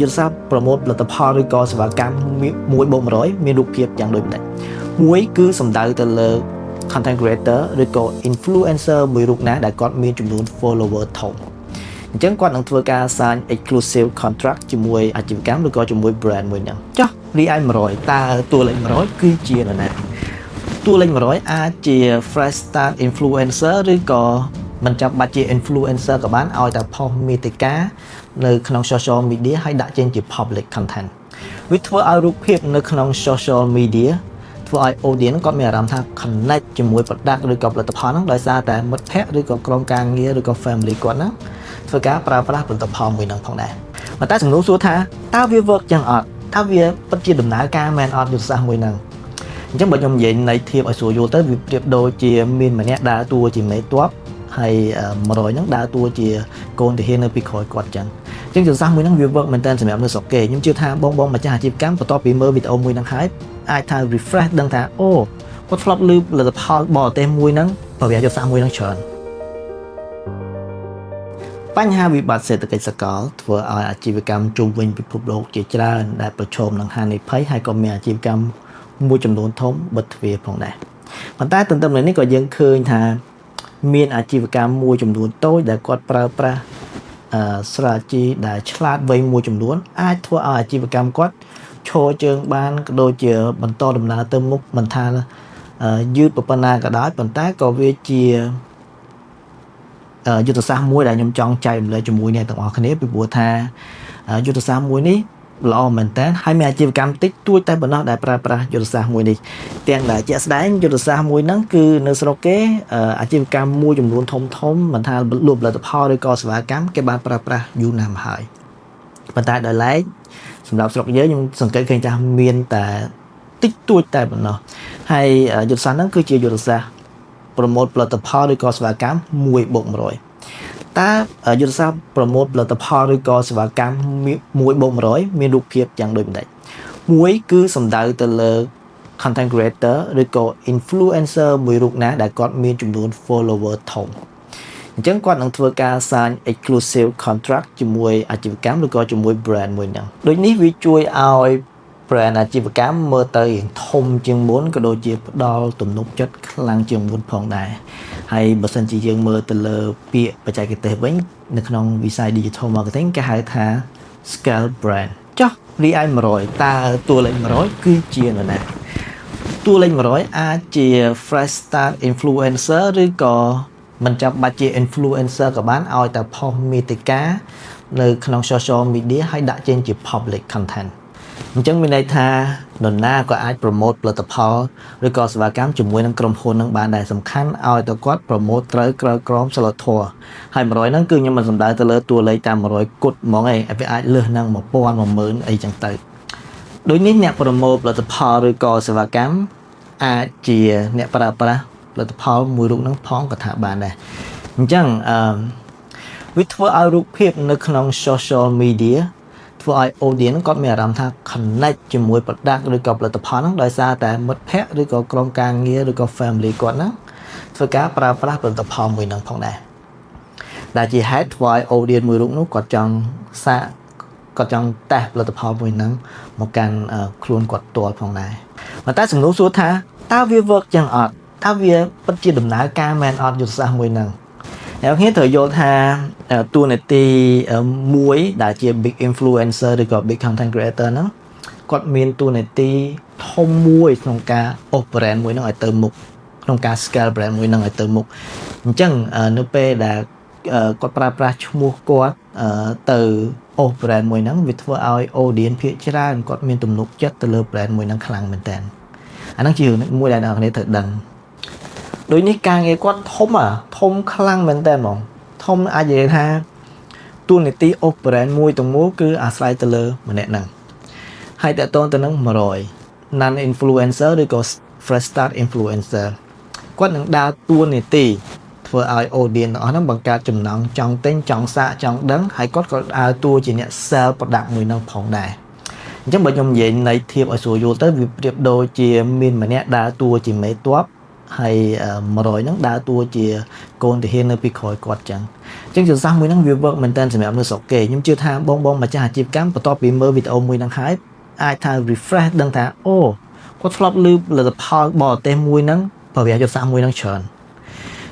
យុទ្ធសាស្ត្រ promote ផលិតផលឬក៏សេវាកម្ម1បូក100មានរូបភាពយ៉ាងដូចម្តេចមួយគឺសំដៅទៅលើ content creator ឬក៏ influencer មួយរូបណាដែលគាត់មានចំនួន follower ធំអញ្ចឹងគាត់នឹងធ្វើការ sign exclusive contract ជាមួយអាជីវកម្មឬក៏ជាមួយ brand មួយហ្នឹងចុះរីឯ100តើតួលេខ100គឺជានរណាតួលេខ100អាចជា fresh start influencer ឬក៏មិនចាំបាច់ជា influencer ក៏បានឲ្យតែផុសមាតិកានៅក្នុង social media ហើយដាក់ចេញជា public content វាធ្វើឲ្យរូបភាពនៅក្នុង social media ធ្វើឲ្យ audience គាត់មានអារម្មណ៍ថា connect ជាមួយ product ឬក៏ផលិតផលហ្នឹងដោយសារតែមិត្តភ័ក្តិឬក៏ក្រុមការងារឬក៏ family គាត់ហ្នឹងធ្វើការប្រើប្រាស់ផលិតផលមួយហ្នឹងផងដែរប៉ុន្តែសំណួរសួរថាតើវា work ចឹងអត់តើវាពិតជាដំណើរការមែនអត់យុទ្ធសាស្ត្រមួយហ្នឹងអញ្ចឹងបើខ្ញុំនិយាយនៃធៀបឲ្យស្រួលយល់ទៅវាប្រៀបដូចជាមានម្នាក់ដើរតួជាមេទ័ពហើយ100ហ្នឹងដើរតួជាកូនទាហាននៅពីក្រោយគាត់ចឹងអញ្ចឹងយុទ្ធសាស្ត្រមួយហ្នឹងវា work មែនតើសម្រាប់នៅស្រុកគេខ្ញុំជឿថាបងបងម្ចាស់អាជីវកម្មបន្ទាប់ពីមើលវីដេអូមួយហ្នឹងហើយអាចថា refresh ដឹងថាអូគាត់ធ្លាប់ឮផលិតផលបរទេសមួយហ្នឹងប្រវត្តិយុទ្ធសាស្ត្រមួយហ្នឹងច្រើនបញ្ហាវិបត្តិសេដ្ឋកិច្ចសកលធ្វើឲ្យអាជីវកម្មជុំវិញពិភពលោកជាច្រើនដែលប្រឈមនឹងហានិភ័យហើយក៏មានអាជីវកម្មមួយចំនួនធំបិទទ្វារផងដែរប៉ុន្តែទន្ទឹមនឹងនេះក៏យើងឃើញថាមានអាជីវកម្មមួយចំនួនតូចដែលគាត់ប្រើប្រាស់អឺ strategy ដែលឆ្លាតវៃមួយចំនួនអាចធ្វើឲ្យអាជីវកម្មគាត់ឈរជើងបានក៏ដូចជាបន្តដំណើរទៅមុខមិនថាយឺតប៉ុណ្ណាក៏ដោយប៉ុន្តែក៏វាជាយុទ្ធសាស្ត្រមួយដែលខ្ញុំចង់ចែករំលែកជាមួយអ្នកទាំងអស់គ្នាពីព្រោះថាយុទ្ធសាស្ត្រមួយនេះល្អមែនតើហើយមានអាជីវកម្មតិចតួចតែប៉ុណ្ណោះដែលប្រើប្រាស់យុទ្ធសាស្ត្រមួយនេះទាំងដែលជាក់ស្ដែងយុទ្ធសាស្ត្រមួយហ្នឹងគឺនៅស្រុកគេអាជីវកម្មមួយចំនួនធំធំមិនថាលក់ផលិតផលឬក៏សេវាកម្មគេបានប្រើប្រាស់យូរណាស់មកហើយប៉ុន្តែដោយឡែកសម្រាប់ស្រុកយើងខ្ញុំសង្កេតឃើញថាមានតែតិចតួចតែប៉ុណ្ណោះហើយយុទ្ធសាស្ត្រហ្នឹងគឺជាយុទ្ធសាស្ត្រ promote ផលិតផលឬក៏សេវាកម្ម1បូក100តើយុទ្ធសាស្ត្រ promote ផលិតផលឬក៏សេវាកម្ម1បូក100មានរូបភាពយ៉ាងដូចម្តេចមួយគឺសំដៅទៅលើ content creator ឬក៏ influencer មួយរូបណាដែលគាត់មានចំនួន follower ធំអញ្ចឹងគាត់នឹងធ្វើការ sign exclusive contract ជាមួយអាជីវកម្មឬក៏ជាមួយ brand មួយហ្នឹងដូចនេះវាជួយឲ្យ brand អាជីវកម្មមើលទៅរៀងធំជាងមុនក៏ដូចជាផ្ដល់ទំនុកចិត្តខ្លាំងជាងមុនផងដែរហើយបើសិនជាយើងមើលទៅលើពាក្យបច្ចេកទេសវិញនៅក្នុងវិស័យ digital marketing គេហៅថា scale brand ចុះរីឯ100តើតួលេខ100គឺជានរណាតួលេខ100អាចជា fresh start influencer ឬក៏មិនចាំបាច់ជា influencer ក៏បានឲ្យតែផុសមាតិកានៅក្នុង social media ហើយដាក់ចេញជា public content អញ្ចឹងមានន័យថានរណាក៏អាច promote ផលិតផលឬក៏សេវាកម្មជាមួយនឹងក្រុមហ៊ុននឹងបានដែរសំខាន់ឲ្យតែគាត់ promote ត្រូវក្រៅក្រមសីលធម៌ហើយ100ហ្នឹងគឺខ្ញុំមិនសំដៅទៅលើតួលេខតាម100គត់ហ្មងឯងវាអាចលើសហ្នឹង1000 10000អីចឹងទៅដូចនេះអ្នក promote ផលិតផលឬក៏សេវាកម្មអាចជាអ្នកប្រើប្រាស់ផលិតផលមួយរូបហ្នឹងផងក៏ថាបានដែរអញ្ចឹងអឺវាធ្វើឲ្យរូបភាពនៅក្នុង social media ធ្វើឲ្យ audience គាត់មានអារម្មណ៍ថា connect ជាមួយ product ឬក៏ផលិតផលហ្នឹងដោយសារតែមិត្តភ័ក្តិឬក៏ក្រុមការងារឬក៏ family គាត់ហ្នឹងធ្វើការប្រើប្រាស់ផលិតផលមួយហ្នឹងផងដែរដែលជាហេតុធ្វើឲ្យ audience មួយរូបនោះគាត់ចង់សាកគាត់ចង់តេស្តផលិតផលមួយហ្នឹងមកកាន់ខ្លួនគាត់ផ្ទាល់ផងដែរប៉ុន្តែសំណួរសួរថាតើវា work ចឹងអត់តើវាពិតជាដំណើរការមែនអត់យុទ្ធសាស្ត្រមួយហ្នឹងអ្នកគ្នាត្រូវយល់ថាតួនាទីមួយដែលជា big influencer ឬក៏ big content creator ហ្នឹងគាត់មានតួនាទីធំមួយក្នុងការអូស brand មួយហ្នឹងឲ្យទៅមុខក្នុងការ scale brand មួយហ្នឹងឲ្យទៅមុខអញ្ចឹងនៅពេលដែលគាត់ប្រើប្រាស់ឈ្មោះគាត់ទៅអូស brand មួយហ្នឹងវាធ្វើឲ្យ audience ភាគច្រើនគាត់មានទំនុកចិត្តទៅលើ brand មួយហ្នឹងខ្លាំងមែនតើអាហ្នឹងជារឿងមួយដែលអ្នកនរគ្នាត្រូវដឹងដូចនេះការងារគាត់ធំអាធំខ្លាំងមែនតើហ្មងធំអាចនិយាយថាតួនាទីអូស brand មួយទាំងមូលគឺអាស្រ័យទៅលើម្នាក់ហ្នឹងហើយតកតងទៅនឹង100 non influencer ឬក៏ fresh start influencer គាត់នឹងដើរតួនាទីធ្វើឲ្យ audience ទាំងអស់ហ្នឹងបង្កើតចំណងចង់ទិញចង់សាកចង់ដឹងហើយគាត់ក៏ដើរតួជាអ្នក sell product មួយហ្នឹងផងដែរអញ្ចឹងបើខ្ញុំនិយាយនៃធៀបឲ្យស្រួលយល់ទៅវាប្រៀបដូចជាមានម្នាក់ដើរតួជាមេទ័ព ហើយ100ហ្នឹងដើរតួជាកូនទាហាននៅពីក្រោយគាត់ចឹងអញ្ចឹងយុទ្ធសាស្ត្រមួយហ្នឹងវា work មែនតើសម្រាប់នៅស្រុកគេខ្ញុំជឿថាបងបងម្ចាស់អាជីវកម្មបន្ទាប់ពីមើលវីដេអូមួយហ្នឹងហើយអាចថា refresh ដឹងថាអូគាត់ធ្លាប់ឮផលិតផលបរទេសមួយហ្នឹងប្រើប្រាស់យុទ្ធសាស្ត្រមួយហ្នឹងច្រើន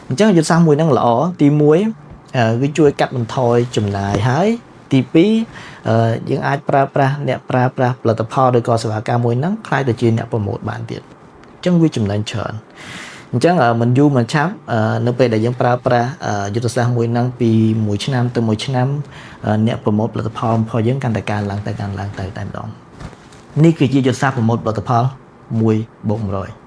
អញ្ចឹងយុទ្ធសាស្ត្រមួយហ្នឹងល្អទី1វាជួយកាត់បន្ថយចំណាយហើយទី2យើងអាចប្រើប្រាស់អ្នកប្រើប្រាស់ផលិតផលឬក៏សេវាកម្មមួយហ្នឹងក្លាយទៅជាអ្នក promote បានទៀតអញ្ចឹងវាចំណេញច្រើនអញ្ចឹងមិនយូរមិនឆាប់នៅពេលដែលយើងប្រើប្រាស់យុទ្ធសាស្ត្រមួយហ្នឹងពីមួយឆ្នាំទៅមួយឆ្នាំអ្នក promote ផលិតផលរបស់យើងកាន់តែកើនឡើងទៅកើនឡើងទៅតែម្ដងនេះគឺជាយុទ្ធសាស្ត្រ promote ផលិតផល1បូក100។